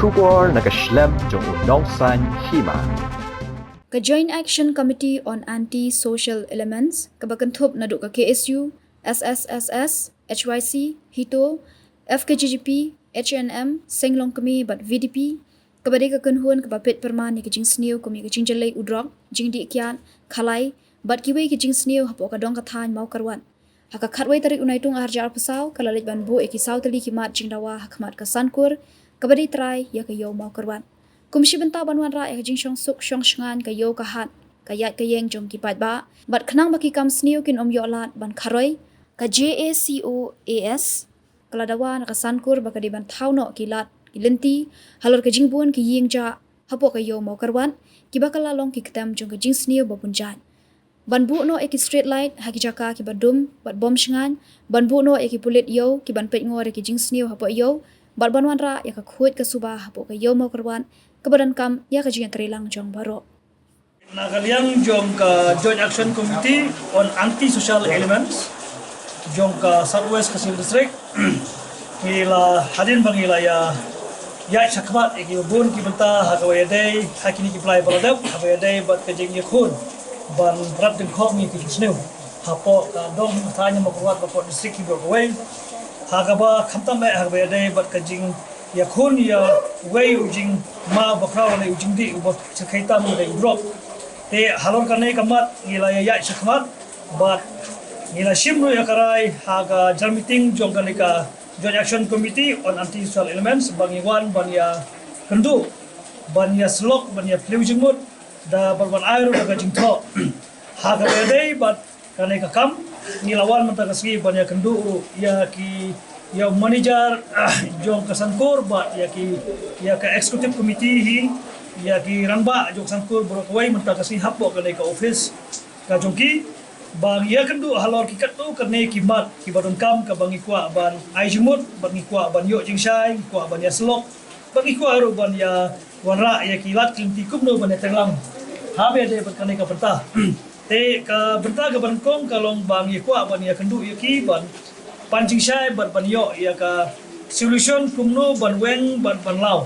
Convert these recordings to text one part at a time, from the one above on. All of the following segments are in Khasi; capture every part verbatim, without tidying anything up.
Khubor na ka shlem jong u nongsaiñ hima. Ka Joint Action Committee on Anti-Social Elements, kaba kynthup naduh ka K S U, S S S S, H Y C, HITO, F K J G P, H A N M, Seng Longkmie bad V D P, kaba dei ka kynhun kaba peit pyrman ïa ka jingsniew kum ïa ka jingjyllei u drok, jingdih kiad, khalai, bad kiwei ki jingsniew hapoh ka dong ka thaiñ Mawkyrwat. Ha ka khatwei tarik u Naitung arhajar arphew saw, ka la leit ban buh ïa ki saw tylli ki mat jingdawa ha khmat ka Sankur, kaba dei trai ïa ka Ïew Mawkyrwat. Kum shi bynta ban wanrah ïa ka jingshongsuk shongshngaiñ ka ïew ka hat, ka ïaid ka ïeng jong ki paidbah, bad khnang ba ki kam sniew kin ym ïoh lad ban kharoi, ka J A C O A S ka la dawa na ka Sankur ba ka dei ban thaw noh ki lad ki lynti halor ka jingbun ki ïing jah hapoh ka Ïew Mawkyrwat, kiba ka la long ki ktem jong ka jingsniew ba bun jait. Ban buh noh ïa ki street light ha ki jaka kiba dum bad bym shngaiñ, ban buh noh ïa ki pulit ïew kiban peitngor ïa ki jingsniew hapoh ïew, bad ban wanrah ïa ka khuid ka suba hapoh ka Ïew Mawkyrwat, kaba donkam ïa ka jingïatreilang jong baroh. Na ka liang jong ka Joint Action Committee on Anti-Social Elements jong ka South West Khasi Hills District, ngi la, hadien ba ngi la ïa ïaid shakhmat ïa ki bun ki bynta ha kaba ïadei, ha kine ki blai ba la dep, ha kaba ïadei bad ka jingïakhun ban rat dyngkhong ïa ki jingsniew hapoh ka dong ka thaiñ Mawkyrwat bad hapoh district kiba kawei, ha kaba khamtam eh ha kaba ïadei bad ka jingïakhun ïa uwei u jingma uba khraw lane u jingdih uba shyrkhei tam, u dei u drok. Te halor kane ka mat ngi la ïa ïaid shakhmat bad ngi la shim ruh ïa ka rai ha ka general meeting jong kane ka Joint Action Committee on Anti-Social Elements ba ngi wan ban ïa kynduh, ban ïa syllok, ban ïa phylliew jingmut da bad ban ai ruh da ka jingthoh. Ha kaba ïadei bad kane ka kam, ngi la wan mynta ka sngi ban ïa kynduh ruh ïa ki, ïa u manager jong ka Sankur bad ïa ki, ïa ka executive committee hi, ïa ki rangbah jong Sankur baroh kawei mynta ka sngi hapoh kane ka office ka jong ki, ba ngi ïa kynduh halor ki katto katne ki mat kiba donkam kaba ngi kwah ban ai jingmut, bad ngi kwah ban ïoh jingshai, ngi kwah ban ïa syllok, bad ngi kwah ruh ban ïa wanrah ïa ki lad ki lynti kumno ban ïa treilang ha kaba ïadei bad kane ka bynta. Te ka bynta kaba nyngkong ka long ba ngi kwah ban ïa kynduh ïa ki ban pan jingshai bad ban ïoh ïa ka solution kumno ban weng bad ban law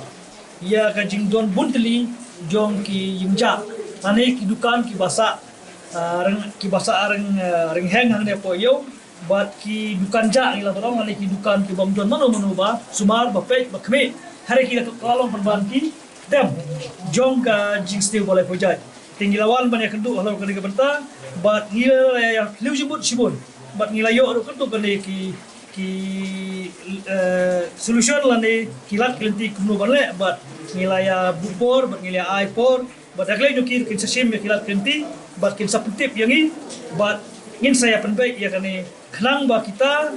ïa ka jingdon bun tylli jong ki ïing jah lane ki dukan kiba sah, ah, reng, kiba sah reng, ah, reng heng hangne hapoh ïew, bad ki dukan jah ngi la ba long, lane ki dukan ki bym don mano mano ba sumar, ba peit, ba khmih. Hynrei ki la, ka la long pynban ki ktem jong ka jingsniew ba la pynjah. Te ngi la wan ban ïa kynduh halor kane ka bynta bad ngi la ïa phylliew jingmut shibun bad ngi la ïoh ruh katto katne ki, ki, eh, solution lane ki lad ki lynti kumno ban leh, bad ngi la ïa buh por bad ngi la ïa ai por bad da ka liang jong ki ruh kin sa shim ïa ki lad ki lynti bad kin sa pyntip ïa ngi bad ngin sa ïa pynbeit ïa kane khnang ba kita,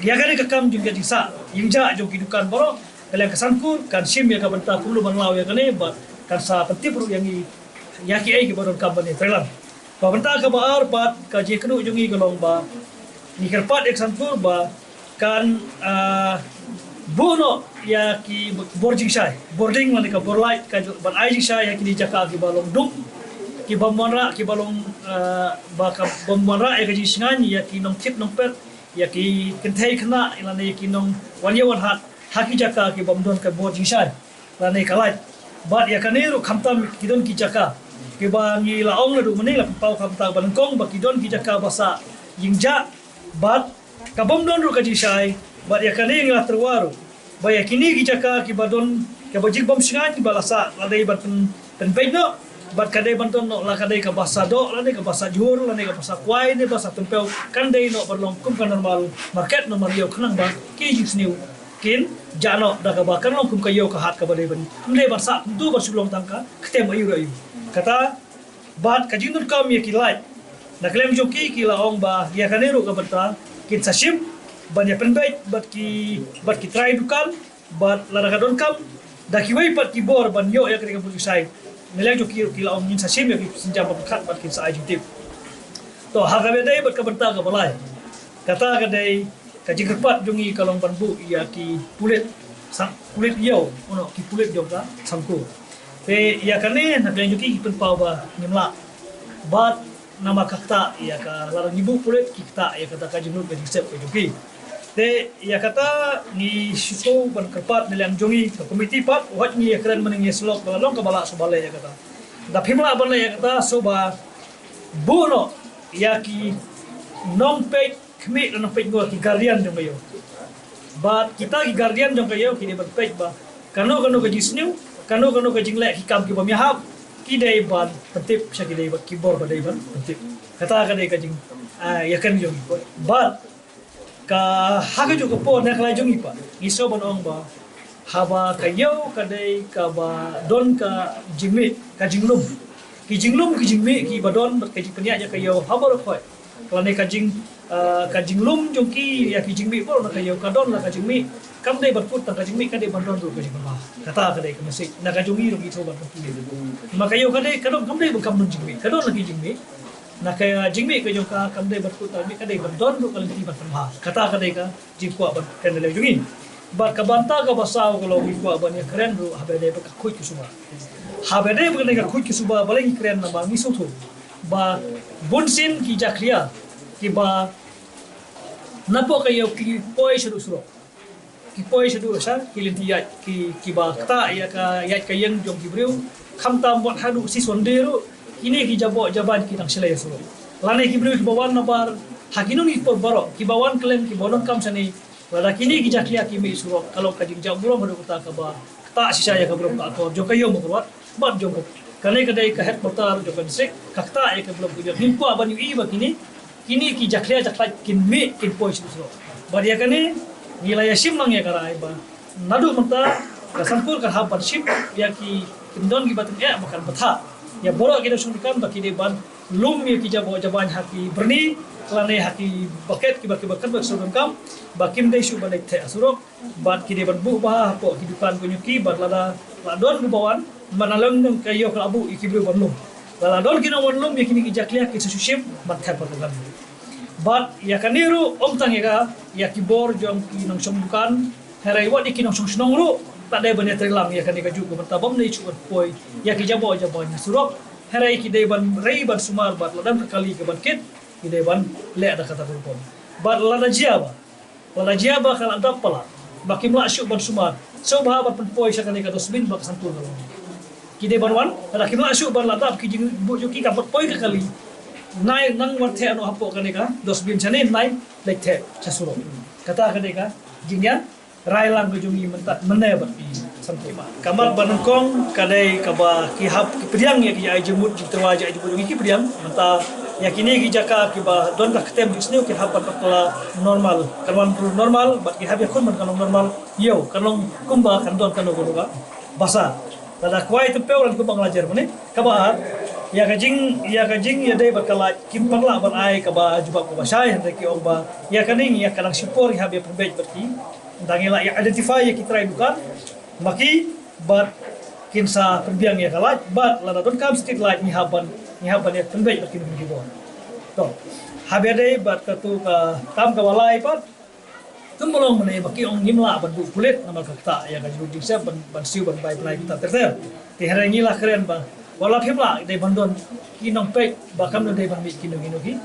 ïa kane ka kam jong ka jingsah ïing jah jong ki dukan baroh, ka liang ka Sankur kan shim ïa ka bynta kumno ban law ïa kane bad kan sa pyntip ruh ïa ngi ïa kiei kiba donkam ban ïatreilang. Ka bynta kaba ar bad ka jingkynduh jong ngi ka long ba ngi kyrpad ïa ka Sankur ba kan, ah, buh noh ïa ki bor jingshai, bor ding lane ka bor light, ka ju-, ban ai jingshai ïa kine ki jaka kiba long dum, ki bym wanrah, kiba long, ah, ba ka bym wanrah ïa ka jingshngaiñ ïa ki nongthied nongpet, ïa ki kynthei khynnah lane ïa ki nongwan ïew wan hat ha ki jaka ki bym don ka bor jingshai lane ka light. Bad ïa kane ruh khamtam ki don ki jaka kiba ngi la ong naduh mynne, la pynpaw khamtam ba nyngkong ba ki don ki jaka ba sah ïing jah bad ka bym don ruh ka jingshai, bad ïa kane ngi la tyrwa ruh ba ïa kine ki jaka kiba don, kaba jingbym shngaiñ kiba la sah, la dei ban pyn, pynbeit noh bad ka dei ban don noh, la ka dei kaba sah doh lane kaba sah jhur lane kaba sah kwai ne ba sah tympew, kan dei noh ban long kum ka normal market, normal ïew, khnang ba ki jingsniew kin jah noh da kaba kan long kum ka ïew ka hat kaba dei ban, ym dei ban sah kumto ban shu long tang ka ktem aïu re aïu. Kata bad ka jingdonkam ïa ki light, na ka liang jong ki, ki la ong ba ïa kane ruh ka bynta kin sa shim ban ïa pynbeit bad ki, bad ki trai dukan, bad lada ka donkam da kiwei pat ki bor ban ïoh ïa kane ka bor jingshai, na ka liang jong ki ruh ki la ong ngin sa shim ïa ki sienjam ba pyrkhat bad kin sa ai jingtip. To, ha kaba dei bad ka bynta kaba lai, kata ka dei ka jingkyrpad jong ngi ka long ban buh ïa ki pulit, sang, pulit ïew, u noh, ki pulit jong ka Sankur. Te ïa kane na ka liang jong ki ki pynpaw ba ngim lah. Bad namar ka ktah ïa ka, lada ngi buh pulit ki ktah ïa kata ka jinglut ka jingsep ka jong ki. Te ïa kata ngi shu shu ban kyrpad na liang jong ngi ka komiti pat, wat ngi ïa kren mynne ngi sylok ba la long kaba lah shu ba leh ïa kata. Da phim lah ban leh ïa kata, shu ba buh noh ïa ki nongpeit khmih, nongpeit ngor, ki guardian jong ka ïew. Bad kita ki guardian jong ka ïew ki dei ban peit ba kano kano ka jingsniew, kano kano ka jingleh ki kam kiba ïahap, ki dei ban pyntip sha ki dei ba ki bor ba dei ban pyntip. Kata ka dei ka jing, ah, ïa kane jong ngi. Bad ka ha kajuh ka por na ka liang jong ngi pat, ngi shu ban ong ba haba ka ïew ka dei kaba don ka jingmih, ka jinglum. Ki jinglum ki jingmih kiba don bad ka jingpynïaid ïa ka ïew ha baroh khoit. Lane ka jing, ah, ka jinglum jong ki ïa ki jingmih baroh na ka ïew, ka don la ka jingmih. Kam dei ban kut tang ka jingmih, ka dei ban don ruh ka jingpynbha. Kata ka dei ka message na ka jong ngi ruh ngi shu ban kyntu. Ma ka ïew ka dei, ka don, kam dei ban kam don jingmih, ka don la ki jingmih. Na ka jingmih ka jong ka kam dei ban kut tang mih, ka dei ban don ruh ka lynti ban pynbha. Kata ka dei ka jingkwah ban kren na liang jong ngi. Bad ka bynta kaba saw ka long ngi kwah ban ïa kren ruh haba dei bad ka khuid ka suba. Haba dei bad ka khuid ka suba, balei ngi kren? Namar ngi sngewthuh ba bunsien ki jakhlia kiba napoh ka ïew ki poi shaduh surok, ki poi shaduh sha ki lynti ïaid, ki, kiba ktah ïa ka ïaid ka ïeng jong ki briew. Khamtam wat haduh shi Sunday ruh kine ki jaboh jaban ki dang shlei surok. Lane ki briew kiba wan nabar ha kino kino ki por baroh, kiba wan kylleng, kiba wan kam shane, lada kine ki jakhlia ki mih surok, ka long ka jingjah burom haduh katta kaba ktah shisha ïa ka burom ka akor jong ka ïew Mawkyrwat bad jong ka, kane ka dei ka headquarter jong ka district, ka ktah ïa ka burom ka ïew. Ngim kwah ban ïohi ba kine, kine ki jakhlia jakhlait kin mih, kin poi shaduh surok. Bad ïa kane ngi la ïa shim lang ïa ka rai ba naduh mynta ka Sanpur ka hap ban shim ïa ki kyndon kiba tyngeh ba kan bthah ïa baroh ki nongshong dukan ba ki dei ban lum ïa ki jaboh jaban ha ki byrni lane ha ki bucket kiba, kiba kan ba shu donkam, ba kim dei shuh ban leit theh ha surok. Bad ki dei ban buh bha hapoh ki dukan ka jong ki, bad lada la don kiba wan, man la long nang ka ïew ka la buh ïa ki briew ban lum. Lada don ki nongwan lum ïa kine ki jakhlia, ki sa shu shim ban thep ha ka dukan. Bad ïa kane ruh ym tang ïa ka, ïa ki bor jong ki nongshong dukan, hynrei wat ïa ki nongshong shnong ruh ta dei ban ïa trei lang ïa kane kajuh ka bynta bym dei shuh ban poi ïa ki jaboh jaban ha surok. Hynrei ki dei ban rei ban sumar bad lada don ka kali ka ban kit, ki dei ban leh da kata ka rukom. Bad lada jia ba Lada jia ba ka la dap palat ba kim lah shuh ban sumar, sngewbha ban pynpoi sha kane ka dustbin ba ka Sanpur ka long. Ki dei ban wan, lada kim lah shuh ban la dap ki jingbuh jong ki, ka pynpoi ka kali. Nai nang wan theh noh hapoh kane ka dustbin shane, nai leit theh sha surok. Kata kane ka jingïarai lang ka jong ngi mynta mynne bad ki Sanpur. Ka mat ba nyngkong ka dei kaba ki hap ki pdiang ïa ki ai jingmut, jingtyrwa, ïa ai jingmut jong ki pdiang. Mynta ïa kine ki jaka kiba don ka ktem jingsniew kin hap ban bakla normal, kan wan normal, bad kin hap ïakhun ban kan long normal. Ïew, kan long kumba kan don kano kano ka basa. Lada kwai tympew, lada kumba nga la jer mynne. Kaba ar, ïa ka jing, ïa ka jingïadei bad ka lait, kim pat lah ban ai kaba jubab kaba shai, hynrei ki ong ba ïa kane, ïa ka dang shipor ïa hap ïa pynbeit bad ki. Dang ïa la ïa identify ïa ki trai dukan ma ki, bad kin sa pynbiang ïa ka lait, bad lada donkam street light ngi hap ban, ngi hap ban ïa pynbeit bad kino kino ki bor. To, haba ïadei bad katu ka kam kaba lai pat, kumba long mynne ba ki ong ngim lah ban buh pulit namar ka ktah ïa ka jingduk jingsep ban, ban siew ban bai bnai kita ter ter. Te hynrei ngi la kren ba wat la phim lah, dei ban don ki nongpeit ba kam don dei ban mih kino kino ki,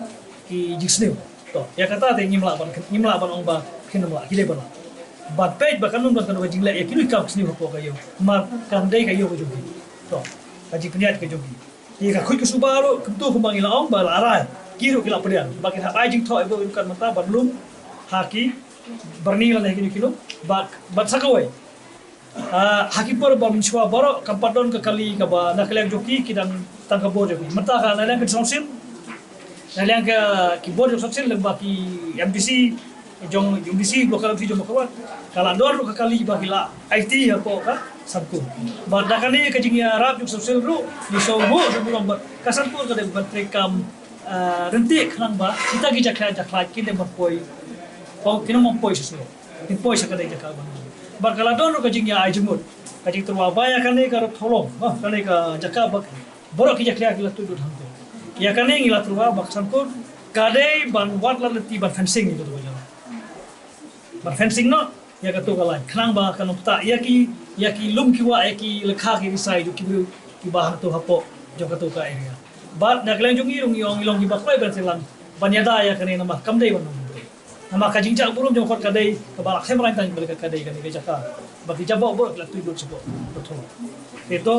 ki jingsniew. To, ïa kata te ngim lah ban, ngim lah ban ong ba kin ym lah, ki dei ban lah ban peit ba kan ym don kano ka jingleh ïa kino ki kam sniew hapoh ka ïew. Namar kan dei ka ïew ka jong ki. To, ka jingpynïaid ka jong ki. Ïa ka khuid ka suba ruh kumta kumba ngi la ong ba la rai, ki ruh ki la pdiang ba kin hap ai jingthoh ïa ka dukan mynta ban lum ha ki byrni lane ha kino kino. Bad, bad sa kawei, ah, ha ki por ba mynshuwa baroh kam pat don ka kali kaba na ka liang jong ki, ki dang tang ka bor jong ki. Mynta ka na liang ka District Council, na liang ka ki bor jong District Council lyngba ki M D C jong, M D C, local M D C jong Mawkyrwat, ka la don ruh ka kali ba ki la aiti hapoh ka Sanpur. Bad da kane ka jingïarap jong District Council ruh ngi sngewbha ruh bad ka Sanpur ka dei ban treikam, ah, ryntih khnang ba kita ki jakhlia jakhlait kin dei ban poi, kin ym poi sha surok, kin poi sha kane ka jaka ban. Bad ka la don ruh ka jingïa ai jingmut, ka jingtyrwa ba ïa kane ka rot tholong, ba kane ka jaka ba baroh ki jakhlia ki la tuid lut hangto. Ïa kane ngi la tyrwa ba ka Sanpur ka dei ban wad lynti ban fencing ïa katu ka jaka. Ban fencing noh ïa katu ka lain khnang ba kan ym ktah ïa ki, ïa ki lum ki wah, ïa ki lyngkha ki risai jong ki briew kiba hangto hapoh jong katu ka area. Bad na ka liang jong ngi ruh ngi ong ngi long kiba kloi ban seng lang ban ïada ïa kane namar kam dei ban long. Namar ka jingjah burom jong ka kot ka dei kaba la khlem rang tang, ka dei kane ka jaka ba ki jaboh bor ki la tuid lut shapoh. Te to,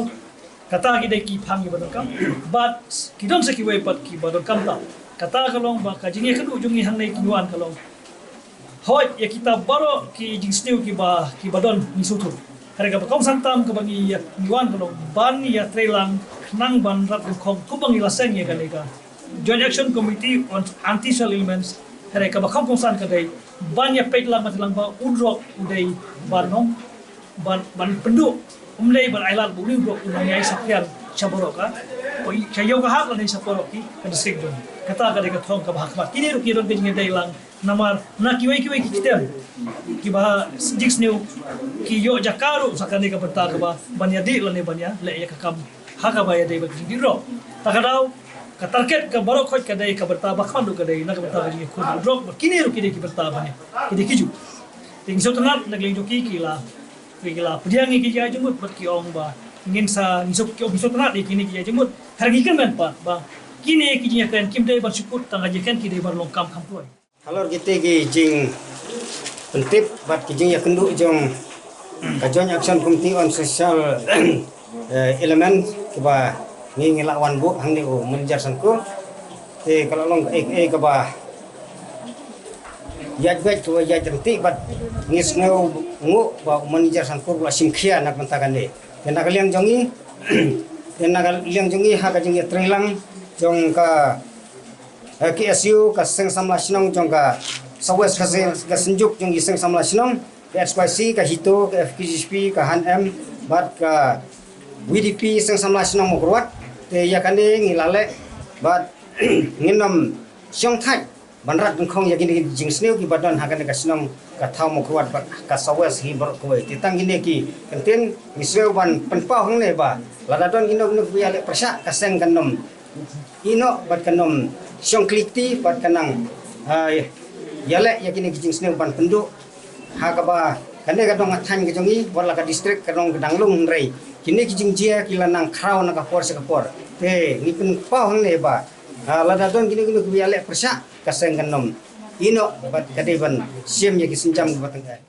kata ki dei ki phang kiba donkam. Bad ki don sa kiwei pat kiba donkam ta. Kata ka long ba ka jingïakynduh jong ngi hangne ki ngi wan ka long, hooid, ïa kita baroh ki jingsniew kiba, kiba don ngi sngewthuh. Hynrei kaba kongsan tam kaba ngi ïa, ngi wan ka long ban ïatreilang khnang ban rat nyngkong kumba ngi la seng ïa kane ka Joint Action Committee on Anti-Social Elements. Hynrei kaba kham kongsan ka dei ban ïa peit lang, ban treilang ba u drok u dei ban ong, ban, ban pynduh, um dei ban ailad ba u drok u nang ïai saphriang sha baroh ka, sha Ïewkahap lane sha baroh ki ka district jong. Kata ka dei ka thong kaba ha khmat. Kine ruh ki don ka jingïadei lang. Namar na kiwei kiwei ki ktien kiba jingsniew ki ïoh jaka ruh sa kane ka bynta kaba ban ïadih lane ban ïaleh ïa ka kam ha kaba ïadei bad ka jingdih drok. Ta ka daw, ka target ka baroh khoit ka dei ka bynta ba khmat ruh ka dei na ka bynta ka jingïakhun drok, bad kine ruh ki dei ki bynta ban ïa, ki dei ki ju. Te ngi sngewtynnat na ka liang jong ki, ki la, ki la pdiang ïa ki jingmut bad ki ong ba ngin sa, ngi sngewtynnat ïa kine ki jingmut. Hynrei ngi kyrmen pat ba kine ki jingïakren kim dei ban shu kut tang ka jingïakren, ki dei ban long kam kham poi. Halor kite ki jingpyntip bad ki jingïakynduh jong ka Joint Action Committee on Social, eh, Element, kiba ngi, ngi la wan buh hangne u Manager Sangkur. Te ka la long kaei kaei kaba ïaid beit, kaba ïaid ryntih, bad ngi sngewnguh ba u Manager Sangkur u la shim khia na ka bynta kane. Te na ka liang jong ngi, te na ka liang jong ngi ha ka jingïatreilang jong ka eh, K S U, ka Seng Samla Shnong jong ka South West, ka Seng, ka Synjuk jong ki Seng Samla Shnong, ka S Y C, ka HITO, ka F K J G P, ka HANM, bad ka V D P Seng Samla Shnong Mawkyrwat. Te ïa kane ngi la leh bad ngin ym shong thait ban rat nyngkong ïa kine ki jingsniew kiba don ha kane ka shnong, ka thaw Mawkyrwat bad ka South West hi baroh kawei. Te tang kine ki kyntien ngi sngew ban pynpaw hangne ba lada don kino kino kiba ïaleh pyrshah, ka seng kan ym ïehnoh bad kan ym shong kli kti bad kan nang, ah, ïaleh ïa kine ki jingsniew ban pynduh. Ha kaba kane ka dong ka thaiñ ka jong ngi, wat la ka district ka dong ka dang lung, hynrei kine ki jingjia ki la nang khraw na ka por sha ka por. Te ngi pynpaw hangne ba, ah, lada don kino kino kiba ïaleh pyrshah, ka seng kan ym ïehnoh bad ka dei ban shim ïa ki sienjam kiba tyngeh.